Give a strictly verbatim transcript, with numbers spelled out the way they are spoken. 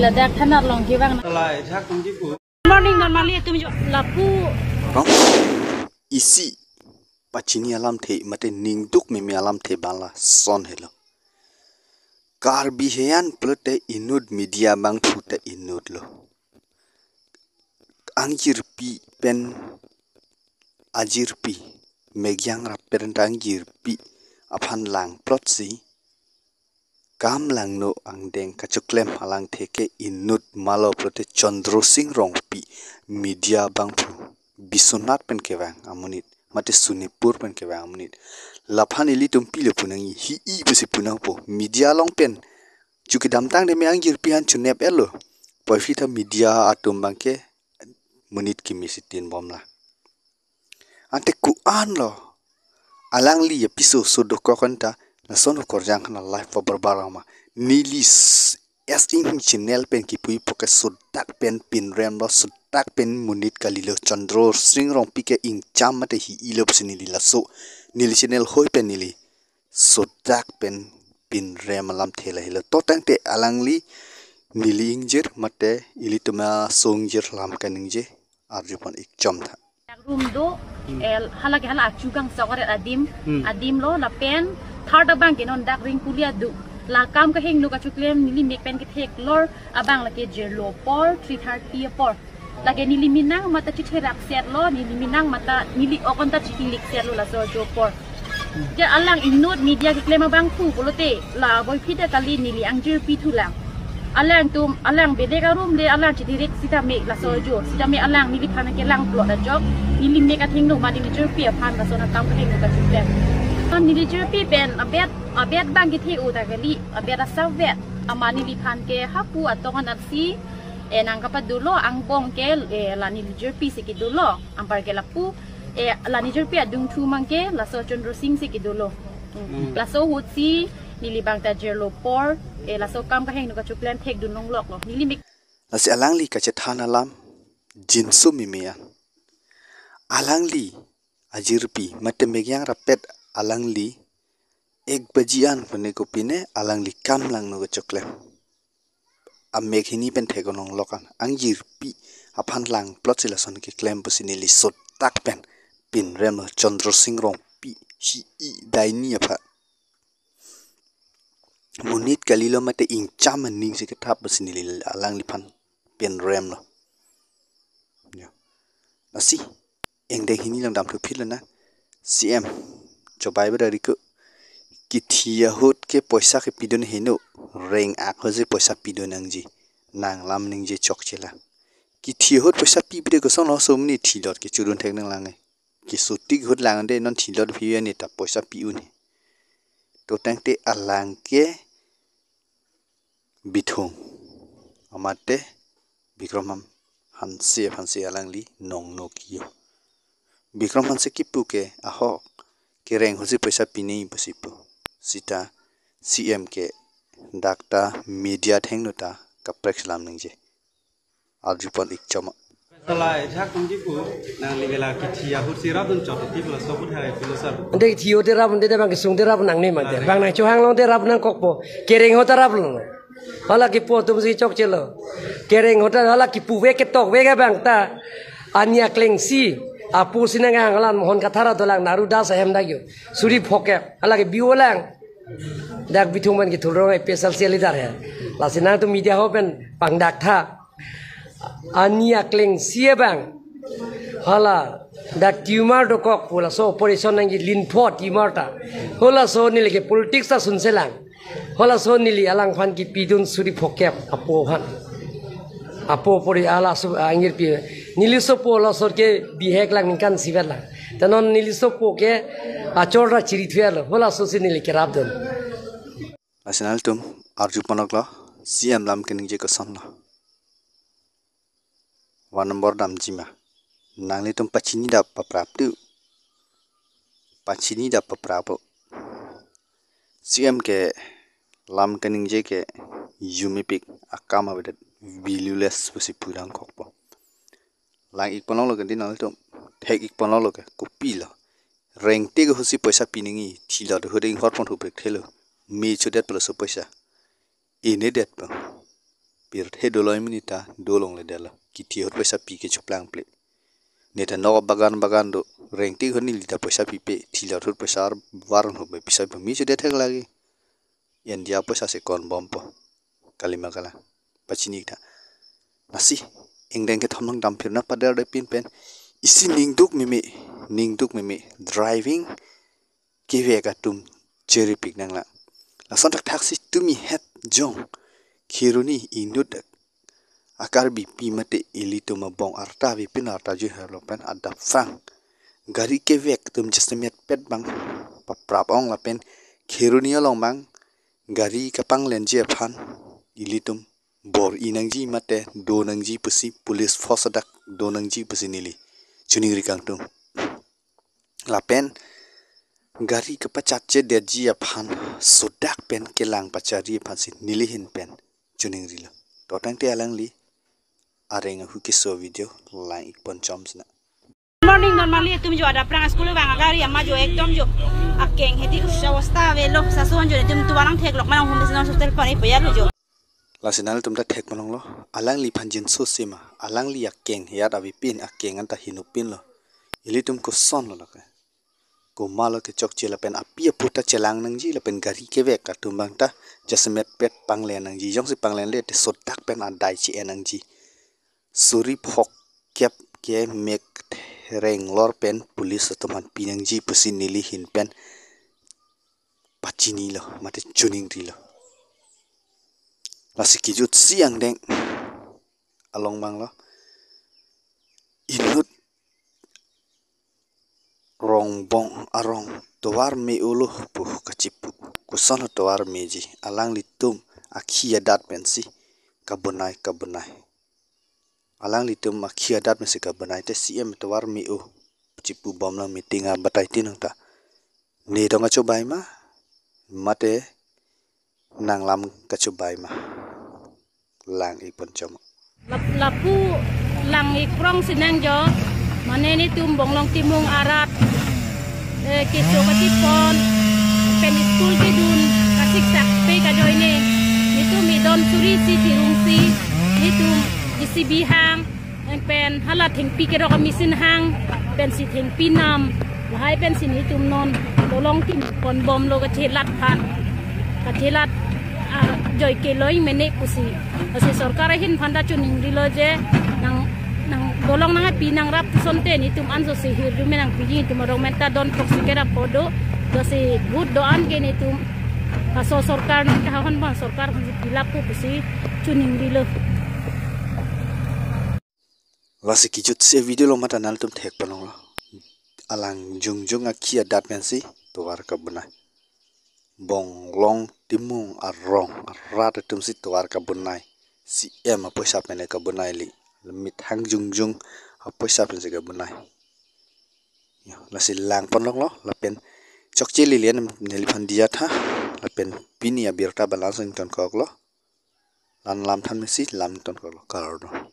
Ladak than arlong kevang. Lai, jak tum kipu. Morning, normally tum jo lapu. Rong isi pachini alamthe mate ningduk meme alamthe bala son helo. Karbi heyan pulote inut, media abangphu ta inut lo. Angjirpi pen ajirpi, megyang rap pen ta angjirpi aphan langplotsi kam langno angdeng kachoklem alangthe ke inut, malo pulote Chandra Sing Rongpi, media abangphu, Biswanath pen kevang amonit mate Sonepur pen kevang amonit. Laphan ilitum pilo punangji, hi-i pusi punangpo, media along pen chu kedamtang de me angjirpi aphan chunep-etlo. Puvoiphit ta media atum abangke monit kimi si tin bomlang. Ante ko-an lo alangli apiso so dokok anta lason okorjang kana live pabarbar ma. Neli s-, S T channel pen kipuipo ke sodak pen pinrem lo, sodak pen monit kalilo, Chandra Sing Rongpi ke ingcham mate hi-i lo pusi neli laso neli channel hoi pen neli sodak pen pinrem alamthe lahelo. To tangte alangli neli ingjir mate ilitum asongjir lam kaningje arjupon ik chom tha. Dak room do, el, hala ke hala achu kangsok aret adim, Hmm. adim lo, lapen third abang ke non dak ring puli adu. La kam kahingno kachoklem neli mek pen ketheklor abang lake jirlo apor, three thirty apor. Lake neli minang mata chitherak set lo, neli minang mata neli ok anta chikilik set lo laso ajo apor. Ja alang inut media keklem abangphu pulote, la puvoiphit ta kali neli angjirpi thulang. Alangtum, alang bedek arum le alang chidirek sitame laso ajo. Sitame alang neliphan kelangplot ajok. Neli mek athengno ma neli jirpi aphan lason akam kahingno kachoklem. Neli jirpi pen abet, abet abang kethe-o ta kali, abet asap vet. Amat neliphan ke hapu atong anatsi, eh, nangkapado lo, angbong ke, eh, la neli jirpi si kedo lo, anpar ke lapu, eh, la neli jirpi adungthu abangke laso Chandra Sing si kedo lo. Hmm. Hmm. Laso ahutsi neli abang ta jirlo apor, eh, laso akam kahingno kachoklem thekdun longlok lo. Neli mek- Lasi alangli kachethan alam jinso meme an. Alangli ajirpi mate megyang rap pen alangli ek baji an pune kopine alangli kam langno kachoklem. Amek hini pen thek-o longlok an, angjirpi aphan langplotsi lason keklem pusi neli sodak pen pinrem lo, Chandra Sing Rongpi, hi-i daini aphan. Monit kalilo mate ingcham aning si kethap pusi neli alangliphan pinrem lo. Ya. Lasi angdeng hini lang damthu phit lo na. C M chobai bada riko. Kithi ahut ke poisa ke pidun heno, reng-ak ahutsi poisa pidun nangji. Nanglam ningje chokche lang. Kithi ahut poisa pi pide kosonlo, so mini thilot ke churun thek nanglang e. Keso tik ahut lang de, non thilot phi-e ne ta poisa pi un he. To tangte alang ke Bithung amate Bikram Hanse aphansi alangli nongno kiyo. Bikram Hanse kipu ke ahok kereng ahutsi poisa pini pusi pu. Sita C M ke dak ta media athengno ta kaprek selam ningje. Arjupon ik choma. Salai jak tum kipu, nangli ke la kithi ahutsi rapdun chot tip laso ahut hai pilo sir. Ante kithi ahut te rap, ante bang kesung te rap nangne mate. Bang nangchohang long te rap nangkokpo. Kereng ahut ta raplo. Hala kipu atum si chokchelo. Kereng ahut ta hala kipu vek ketok vek abang ta. Ani aklengsi apu si nanghang Lamohan Kathar adolang, Naru Das ahem dak yo. Suri phokep. Hala ke biu lang. Dak Bithung pen kethur rong A P H L C leader he. Lasi nangtum media ho pen pangdak tha. Ani aklengsi abang. Hala dak tumor dokok pu laso operation nangji, linpho tumor ta. Halaso neli ke politics ta sunselang. Halaso neli alangphan kipidun suri phokep apo aphan. Apo pori ala su angjirpi. Neli sopo laso ke bihek lang ningkan isi vet lang. Ta non neli sopo ke achor ra chiri thuya lo. Halaso si neli kerapdun. Lasi nangtum arjupon iklo, C M lam kaningje kosonlo. One number damji ma. Nanglitum pachini dap paprap tu. Pachini dap paprap o. C M ke lam kaningje ke jumepik, akam avedet, valueless pusi pu nangkokpo. Lang ikpon longlo ke di nanglitum. Thek ikpon longlo ke, kopilo. Rengtik ahutsi poisa pi nangji, thilot ahut inghorpon hu brek thelo. Me chodet pelo so poisa. Inedetpo. Pirthe dolo amonit ta dolongledetlo. Kithi ahut poisa pi ke chuplang ple. Neta nok bagan bagan do. Rengtik ahut neli ta poisa pipe. Thila ahut poisa arvar ahut poisa pi mi chudet thek lagi. India poisa si konbompo. Kalima kalang. Pachini ta. Lasi, ingdeng kethom nang dam phir na pader de pin pen. Isi ningduk meme, ningduk meme. Driving kevek atum cheripik nanglang. Lason thakthak si tumi het jong. Kheroni inut akarbipi mate ilitum abong arta avepin arta juherlo pen adap frang. Gari kevek atum jasemet pet bang paprap ong lapen Kheroni along bang gari kapanglenji aphan ilitum bor-i nangji mate do nangji pusi police force adak do nangji pusi neli choningri kangtung. Lapen gari kapachatchedetji aphan sodak pen kelang pachari aphan si neli ahin pen choningrilo. To tangte alangli areng ahu keso video lang-ik pon chom sina. Morning, normally atum jo adap prang school vang agari ama jo ekdom jo akeng hedi us awasta avelo, sason jo atum tualang theklok manang home business hostel pon ipoyalo jo. Lasi nangtum ta thek malonglo, alangliphan jinso sema, alangli akeng heyat avepin akeng anta hinupinlo. Ilitum kosonlo lake. Komatlo ke chokche lapen api apo ta chelang nangji lapen gari kevek atum bang ta jasemet pet panglen nangji, jongsi panglenle te sodak pen adai che-en nangji. Suri phok kep ke mek renglor pen police atum aphan pi nangji pusi neli ahin pen pachinilo mate choningrilo. Lasi kejut si angdeng along banglo. Inut Rongbong arong tovar me-olo pu kachipu. Koson tovar meji, alanglitum akhi adat pensi kabonai kabonai. Alanglitum akhi adat pensi kabonai te C M tovar me-o chipu bomlang meeting abatai tinang ta. Ne dong kachobai ma, mate nanglam kachobai ma. Lang-ik pon chom. Lap-, lapu lang-ik prong sinang jo, mane netum Bonglong Timung arat, eh, keso kachipon, pen school kedun, kasiksak pe kajoine, netum idon suri si thirung si, netum J C B hang, pen hala thengpi kerok a-machine hang, pensi thengpi nam, lahai pensi netum non, Bonglong Timung konbomlo kachelat aphan. Kachelat, ah, joi keloi mene pusi. Lasi sorkar ahin aphan ta choningrilo je nang, nang dolong nangpi nangrap pusonte netum anso si hirjume nangpiji, netum arong menta don proksi kerap podo. Lasi vote do-an ke netum laso sorkar nang kahon bang sorkar aphansi pilap po pusi choningrilo. Lasi kejut si video along mate nangtum thek pon longlo. Alang jongjong akhi adat pensi tovar kabonai. Bonglong Timung arong arat atum si tovar kabonai. C M apoisa pen kabonai li. Limit hang jongjong apoisa pensi kabonai. Ya, lasi lang pon longlo, lapen chokche lilian neliphan diya tha, lapen pini abirta balance ingtonkoklo. Lan lam than mesi lam ingtonkoklo, kardom.